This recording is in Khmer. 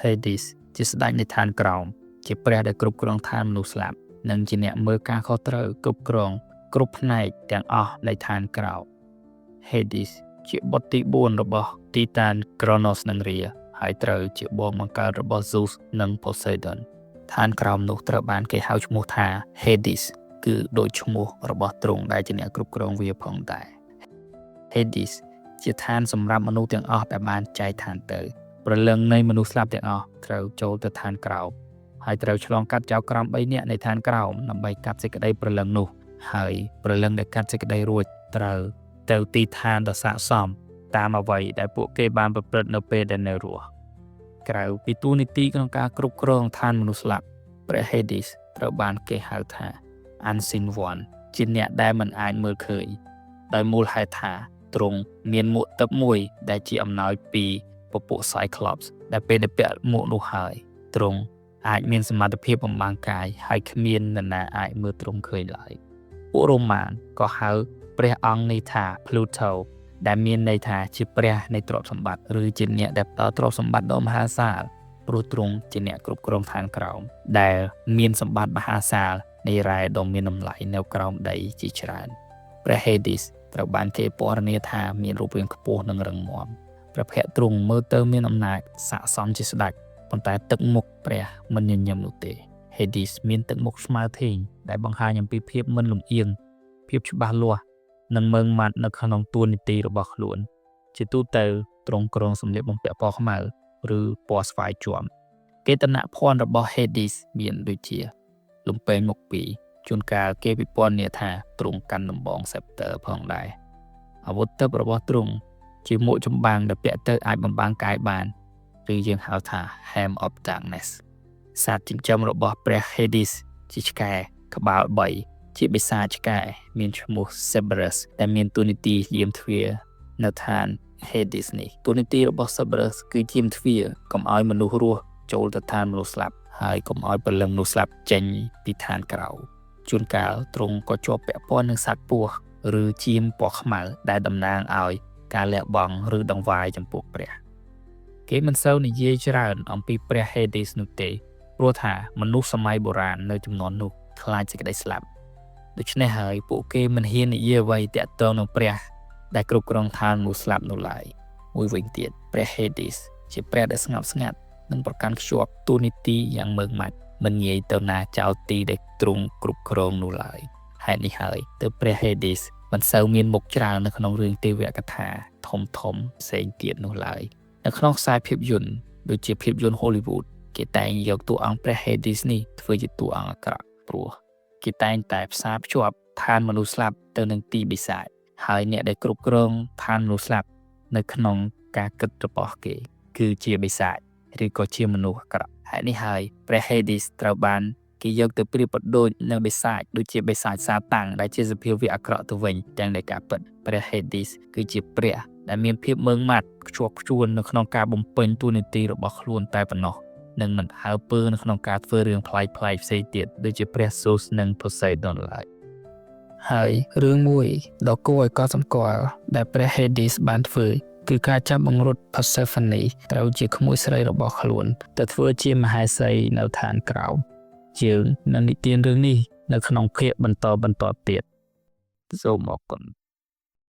Hades ជាស្ដេចនៃឋានក្រោមជាព្រះដែលគ្រប់គ្រងឋានមនុស្សស្លាប់និងជាអ្នកមើលការខុសត្រូវគ្រប់គ្រងគ្រប់ផ្នែកទាំងអស់នៃឋានក្រោម Hades ជាបុត្រទី4របស់ទីតាន Kronos និង Rhea ហើយត្រូវជាបងបង្កើតរបស់ Zeus និង Poseidon ឋានក្រោមនោះត្រូវបានគេហៅឈ្មោះថា Hades គឺដូចឈ្មោះរបស់ទ្រង់ដែលជាអ្នកគ្រប់គ្រងវាផងដែរ Hades ជាឋានសម្រាប់មនុស្សទាំងអស់ដែលបានចែកឋានទៅព្រលឹងនៃមនុស្សស្លាប់ទាំងអស់ត្រូវចូលទៅឋានក្រោមហើយត្រូវឆ្លងកាត់ចៅក្រម3នាក់នៃឋានក្រោមដើម្បីកាត់សេចក្តីព្រលឹងនោះហើយព្រលឹងដែលកាត់សេចក្តីរួចត្រូវទៅទីឋានដ៏ស័ក្តិសមតាមអ្វីដែលពួកគេបានប្រព្រឹត្តនៅពេលដែលនៅរស់ក្រៅពីតួនាទីក្នុងការគ្រប់គ្រងឋានមនុស្សស្លាប់ព្រះ Hades ត្រូវបានគេហៅថា Unseen One ជាអ្នកដែលមិនអាចមើលឃើញដោយមូលហេតុថាទ្រង់មានមួកទឹកមួយដែលជាអំណោយពីពពួក Cyclops ដែលពេលដែលពាក់មួកនោះហើយទ្រង់អាចមានសមត្ថភាពបំបាំងកាយហើយគ្មាននរណាអាចមើលទ្រង់ឃើញឡើយពួករ៉ូម៉ានក៏ហៅព្រះអង្គនេះថា Pluto ដែលមានន័យថាជាព្រះនៃទ្រព្យសម្បត្តិឬជាអ្នកដែលផ្ដល់ទ្រព្យសម្បត្តិដ៏មហាសាលព្រោះទ្រង់ជាអ្នកគ្រប់គ្រងឋានក្រោមដែលមានសម្បត្តិមហាសាលនៃរ៉ែដ៏មានតម្លៃនៅក្រោមដីជាច្រើនព្រះ Hades ត្រូវបានគេពណ៌នាថាមានរូបរាងខ្ពស់និងរឹងមាំព្រះភ័ក្ត្រទ្រង់មើលទៅមានអំណាចស័ក្តិសមជាស្ដេចប៉ុន្តែទឹកមុខព្រះមិនញញឹមនោះទេ Hades មានទឹកមុខស្មើធេងដែលបង្ហាញអំពីភាពមិនលំអៀងភាពច្បាស់លាស់និងម៉ឺងម៉ាត់នៅក្នុងតួនាទីរបស់ខ្លួន ជាទូទៅទ្រង់គ្រងសម្លៀកបំពាក់ពណ៌ខ្មៅឬពណ៌ស្វាយជាំកេតនភ័ណ្ឌរបស់ Hades មានដូចជា លំពែងមុខពីរជួនកាលគេពិពណ៌នាថាទ្រង់កាន់ដំបង scepter ផងដែរអាវុធទិព្វរបស់ទ្រង់ជាមួកចម្បាំងដែលពាក់ទៅអាចបំបាំងកាយបានឬយើងហៅថា Helm of Darkness សត្វចិញ្ចឹមរបស់ព្រះ Hades ជាឆ្កែក្បាល3ជាបិសាចឆ្កែមានឈ្មោះ Cerberus ដែលមានតួនាទីយាមទ្វារនៅឋាន Hades នេះតួនាទីរបស់ Cerberus គឺយាមទ្វារកុំឲ្យមនុស្សរស់ចូលទៅឋានមនុស្សស្លាប់ហើយកុំឲ្យព្រលឹងមនុស្សស្លាប់ចេញពីឋានក្រៅជួនកាលទ្រង់ក៏ជាប់ពាក់ព័ន្ធនឹងសត្វពស់ឬចៀមពណ៌ខ្មៅដែលតំណាងឲ្យការលះបង់ឬដង្វាយចំពោះព្រះ គេមិនសូវនិយាយច្រើនអំពីព្រះ Hades នោះទេព្រោះថាមនុស្សសម័យបុរាណនៅជំនាន់នោះខ្លាចសេចក្តីស្លាប់ដូច្នេះហើយពួកគេមិនហ៊ាននិយាយអ្វីទាក់ទងនឹងព្រះដែលគ្រប់គ្រងឋានមនុស្សស្លាប់នោះឡើយមួយវិញទៀតព្រះ Hades ជាព្រះដែលស្ងប់ស្ងាត់និងប្រកាន់ខ្ជាប់តួនាទីយ៉ាងម៉ឺងម៉ាត់មិនងាយទៅណាចោលទីដែលទ្រង់គ្រប់គ្រងនោះឡើយហេតុនេះហើយទើបព្រះ Hades មិនសូវមានមុខច្រើននៅក្នុងរឿងទេវកថាធំធំផ្សេងទៀតនោះឡើយនៅក្នុងខ្សែភាពយន្តដូចជាភាពយន្ត Hollywood គេតែងយកតួអង្គព្រះ Hades នេះធ្វើជាតួអង្គអាក្រក់ព្រោះគេតែងតែផ្សារភ្ជាប់ឋានមនុស្សស្លាប់ទៅនឹងទីបិសាចហើយអ្នកដែលគ្រប់គ្រងឋានមនុស្សស្លាប់នៅក្នុងការគិតរបស់គេ គឺជាបិសាចឬក៏ជាមនុស្សអាក្រក់ហេតុនេះហើយព្រះ Hades ត្រូវបានគេយកទៅប្រៀបប្រដូចនឹងបិសាចដូចជាបិសាចសាតាំងដែលជាសភាវៈអាក្រក់ទៅវិញទាំងនៃការពិតព្រះ Hades គឺជាព្រះដែលមានភាពម៉ឺងម៉ាត់ខ្ជាប់ខ្ជួននៅក្នុងការបំពេញតួនាទីរបស់ខ្លួនតែប៉ុណ្ណោះនិងមិនអើពើនៅក្នុងការធ្វើរឿងប្លែកៗផ្សេងទៀតដូចជាព្រះ Zeus និង Poseidon ឡើយហើយរឿងមួយដ៏គួរឲ្យកត់សម្គាល់ដែលព្រះ Hades បានធ្វើគឺការចាប់បង្រត់ Persephone ត្រូវជាក្មួយស្រីរបស់ខ្លួនទៅធ្វើជាមហេសីនៅឋានក្រោមយើងនឹងនិទានរឿងនេះនៅក្នុងភាគបន្តបន្តទៀតសូមអរគុណ។